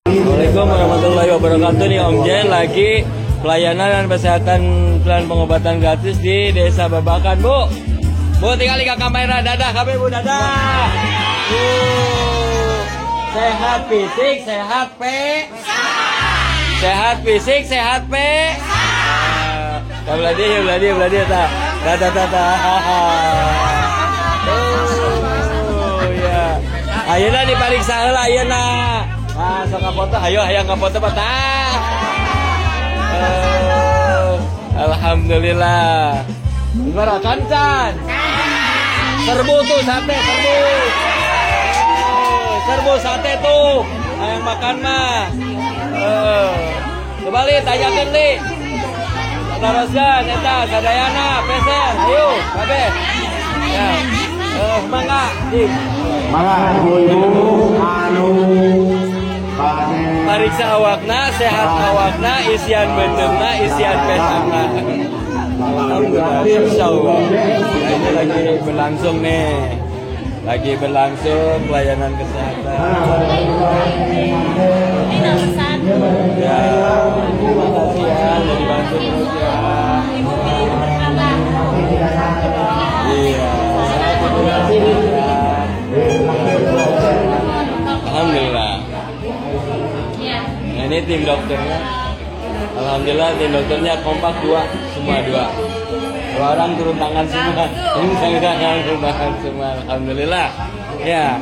Assalamualaikum warahmatullahi wabarakatuh. Nih, Om Jen lagi pelayanan dan kesehatan dan pengobatan gratis di Desa Babakan, Bu. Bu, tinggal ke kamera, dadah kabeh, Bu, dadah. Bu. Sehat fisik, sehat P. Sehat fisik, sehat P. Nah, belah dia, belah dia, belah dia, ta. Dadah, dadah. Oh, ya. Ayeuna dipariksa heula ayeuna. Ah, sok ngafoto, ayo hayang ngafoto, Pak. Tah. Eh, alhamdulillah. Gimana can? Serbu tuh sate, serbu. Oh, serbu sate tuh. Hayang makan mah. Eh, coba li, tanyakeun li. Taroskeun eta sadayana peser, ayo kabeh. Ya. Eh, mangga, di. Mangga, ibu-ibu anu bade Pariksa awakna, sehat awakna, isian beuteungna, isian pesakna. Alhamdulillah, insyaallah. Nah, ini lagi berlangsung nih. Lagi berlangsung pelayanan kesehatan. Ini nomor 1. Ya, terima kasih ya, udah dibantu terus ya. Ibu pilih nomor berapa? Iya. Terima kasih ya. Alhamdulillah. Iya. Nah, ini tim dokternya. Alhamdulillah, tim dokternya kompak dua, semua dua. Dua orang turun tangan semua. Turun tangan, turun tangan semua. Alhamdulillah. Ya.